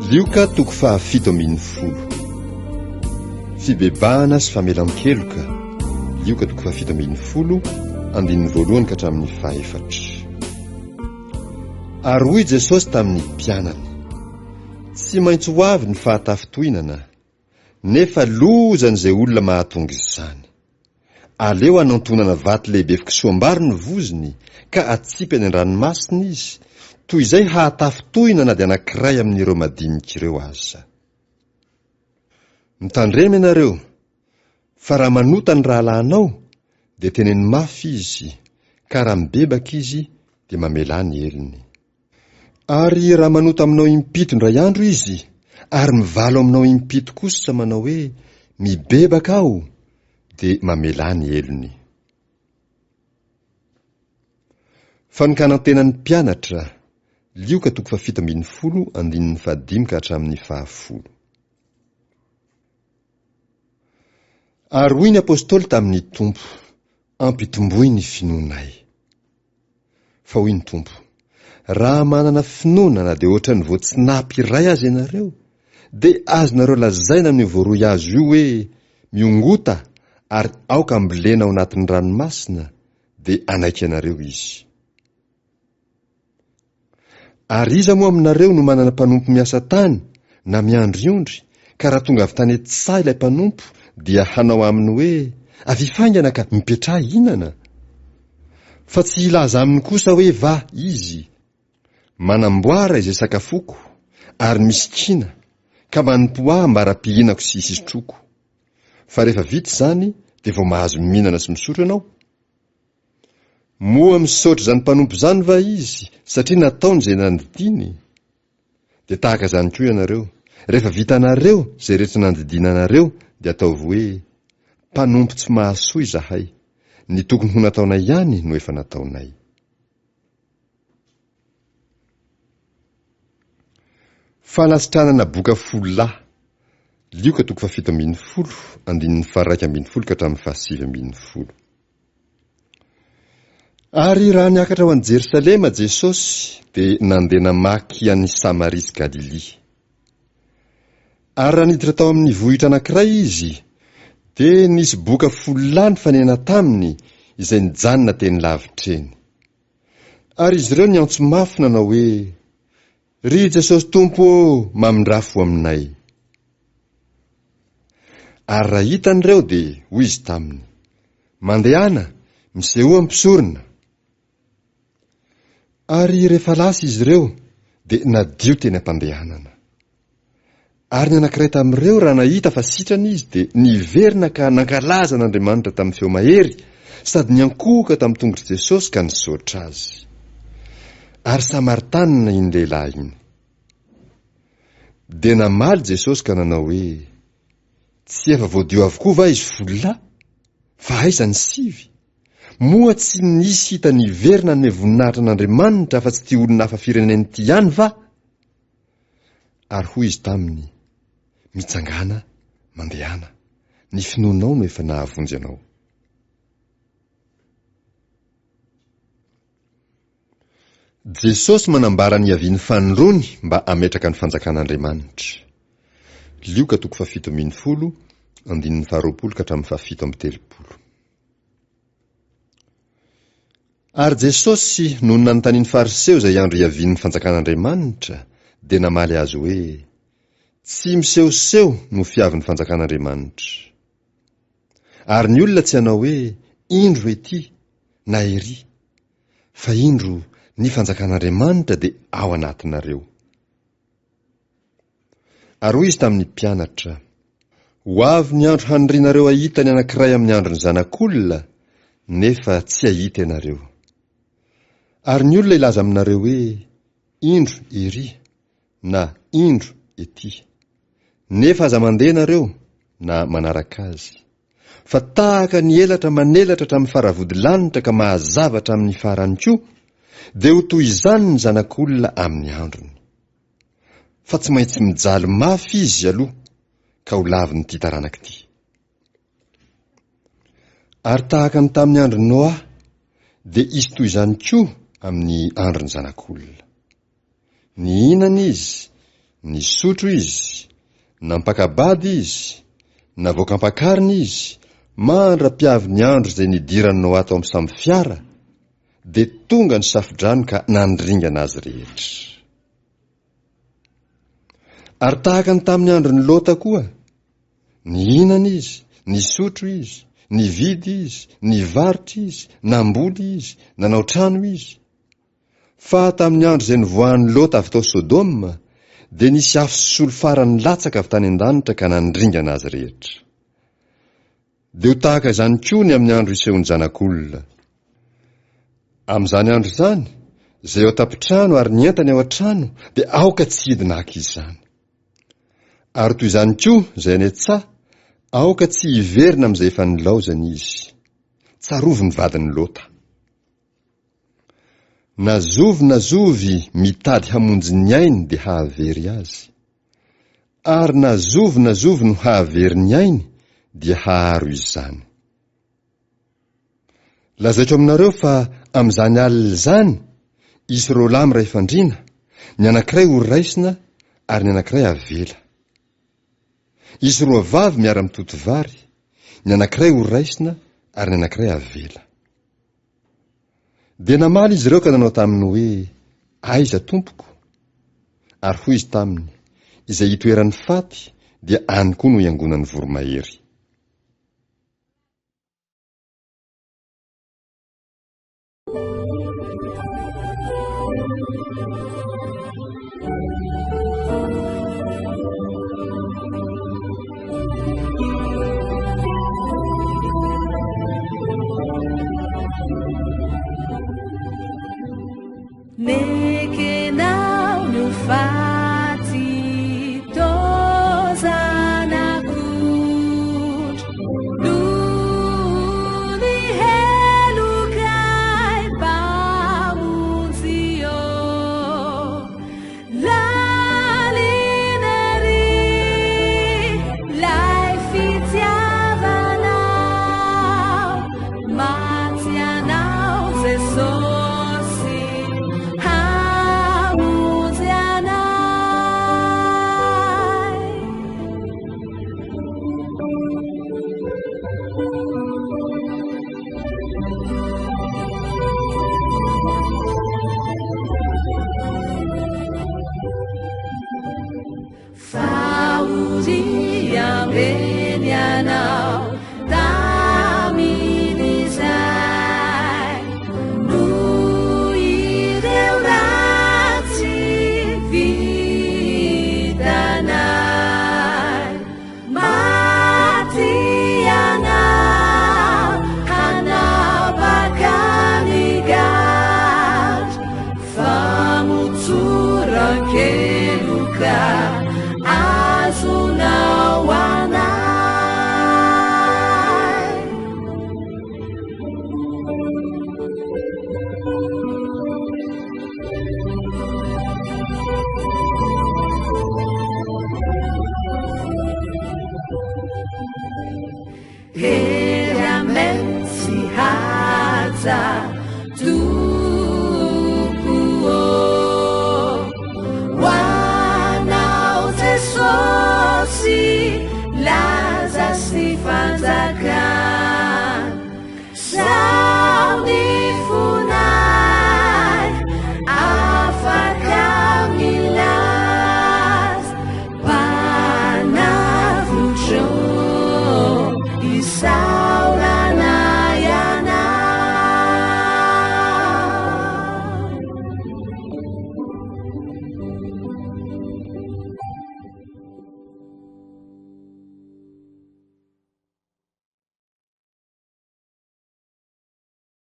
Lioka toko faha 17. Fibebahana sy famelan-keloka. Lioka toko faha 17, andininy voalohany ka hatramin'ny fahefatra. Ary hoy Jesosy tamin'ny mpianany, Tsy maintsy ho avy ny fahatafintohinana, nefa lozan'izay olona mahatonga izany. Aleo hanantonana vato lehibe fikisoam-bary ny vozony ka atsipy any an-dranomasina izy, toy izay hahatafintohina na dia anankiray amin'ireo madinika ireo aza. Mitandrema ianareo, fa raha manota ny rahalahinao, dia teneno mafy izy, ka raha mibebaka izy, dia mamelà ny helony. Ary raha manota aminao impito indray andro izy, ary mivalo aminao impito kosa manao hoe, Mibebaka aho, dia mamelà ny helony. Fanokanan-tenan'ny mpianatra, Lioka toko fahafito ambinifolo andininy fahadimy ka hatramin'ny fahafolo. Ary hoy ny apostoly tamin'ny Tompo, Ampitomboy ny finoanay. Fa hoy ny Tompo, Raha manana finoana na dia hoatran'ny voatsinapy iray aza ianareo, dia azonareo lazaina amin'io voaroy hazo io hoe, Miongota ary aoka hambolena ao anatin'ny ranomasina, dia hanaiky anareo izy. Ary iza moa aminareo no manana mpanompo miasa tany na miandry ondry, ka raha tonga avy tany an-tsaha ilay mpanompo dia hanao aminy hoe, Avia faingana ka mipetraha hihinana? Fa tsy hilaza aminy kosa hoe va izy, Manamboara izay sakafoko, ary misikina, ka manompoa ahy ambara-pihinako sy hisotroko. Fa rehefa vita izany dia vao mahazo mihinana sy misotro ianao? Moa misaotra izany mpanompo izany va izy satria nataony izay nandidiany? Dia tahaka izany koa ianareo, rehefa vitanareo izay rehetra nandidiana anareo dia ataovy hoe, Mpanompo tsy mahasoa izahay, ny tokony ho nataonay ihany no efa nataonay. Fanasitranana boka folo lahy, Lioka toko fahafito ambinifolo, andininy faharaika ambinifolo ka hatramin'ny fahasivy ambinifolo. Ary raha niakatra ho any Jerosalema Jesosy, dia nandeha namaky an'i Samaria sy Galilia. Ary raha niditra tao amin'ny vohitra anankiray Izy, dia nisy boka folo lahy nifanena taminy izay nijanona teny lavitra eny. Ary izy ireo niantso mafy nanao hoe, Ry Jesosy Tompo ô, mamindrà fo aminay. Ary raha hitany ireo dia hoy izy taminy, Mandehana, misehoa mpisorona. Ary rehefa lasa izy ireo dia nadio teny am-pandehanana. Ary ny anankiray tamin'ireo raha nahita fa sitrana izy dia niverina ka nankalaza an'Andriamanitra tamin'ny feo mahery sady niankohoka tamin'ny tongotr'i Jesosy ka nisaotra azy. Ary Samaritanina iny lehilahy iny. Dia namaly Jesosy ka nanao hoe, Tsy efa voadio avokoa va izy folo lahy? Fa aiza ny sivy? Moa tsy nisy hita niverina hanome voninahitra an'Andriamanitra afa-tsy ity olona hafa firenena ity ihany va? Ary hoy izy taminy, Mitsangàna, mandehana, ny finoanao no efa nahavonjy anao. Jesosy manambara ny hiavian'ny fanindroany mba hametraka ny fanjakan'Andriamanitra. Lioka toko fahafito ambinifolo, andininy faharoapolo ka hatramin'ny fahafito amby telopolo. Ary Jesosy, nony nanontanian'ny Fariseo izay andro hiavian'ny fanjakan'Andriamanitra, dia namaly azy hoe, Tsy misehoseho no fiavin'ny fanjakan'Andriamanitra. Ary ny olona tsy hanao hoe, Indro ety, na ery. Fa indro, ny fanjakan'Andriamanitra dia ao anatinareo. Ary hoy izy tamin'ny mpianatra, Ho avy ny andro hanirianareo hahita ny anankiray amin'ny andron'ny Zanak'olona, nefa tsy hahita ianareo. Ary ny olona hilaza aminareo hoe, Indro ery, na Indro ety. Nefa aza mandeha ianareo, na manaraka azy. Fa tahaka ny elatra manelatra hatramin'ny faravodilanitra ka mahazava hatramin'ny farany koa, dia ho toy izany ny Zanak'olona amin'ny androny. Fa tsy maintsy mijaly mafy izy aloha ka ho lavin'ity taranaka ity. Ary tahaka ny tamin'ny andron'i Noa, dia hisy toy izany koa amin'ny andron'ny Zanak'olona. Nihinana izy, Nisotro izy, nampaka-bady izy, navoaka ampakarina izy, mandra-piavin'ny andro izay nidiran'i Noa tao amin'ny sambo-fiara, dia tonga ny safo-drano ka nandringana azy rehetra. Ary tahaka ny tamin'ny andron'i Lota koa, nihinana izy, nisotro izy, nividy izy, nivarotra izy, namboly izy, nanao trano izy. Fa tamin'ny andro izay nivoahan'i Lota avy tao Sodoma, dia nisy afo sy solifara nilatsaka avy tany an-danitra ka nandringana azy rehetra. Dia ho tahaka izany koa ny amin'ny andro hisehoan'ny Zanak'olona. Amin'izany andro izany, izay ao an-tampon-trano ary ny entany ao an-trano dia aoka tsy hidina haka izany. Ary toy izany koa izay any an-tsaha, aoka tsy hiverina amin'izay efa nilaozany izy. Tsarovy ny vadin'i Lota. Na zovy na zovy mitady hamonjy ny ainy dia hahavery azy. Ary na zovy na zovy no hahavery ny ainy dia haharo izany. Lazaiko aminareo fa amin'izany alina izany, hisy roalahy miray fandriana, ny anankiray ho raisina ary ny anankiray havela. Hisy roa vavy miara-mitoto vary, ny anankiray ho raisina ary ny anankiray havela. Dia namaly izy ireo ka nanao taminy hoe, Aiza, tompoko? Ary hoy izy taminy, Izay itoeran'ny faty, dia any koa no iangonan'ny voromahery. Nekenao ny ho faty tô zanak'ondry noho ny helokay Mpamonjy ô. Lalina ery lay fitiavanao, maty anao Jesosy hamonjy anay. Fahoriam-be anao tamin'izay noho ireo ratsy vitanay. Maty ianao hanapaka ny gadra, famotsoran-keloka azonao anay. Hery amen sy haja Tompo ô Ho anao Jesosy laza sy fanjakana.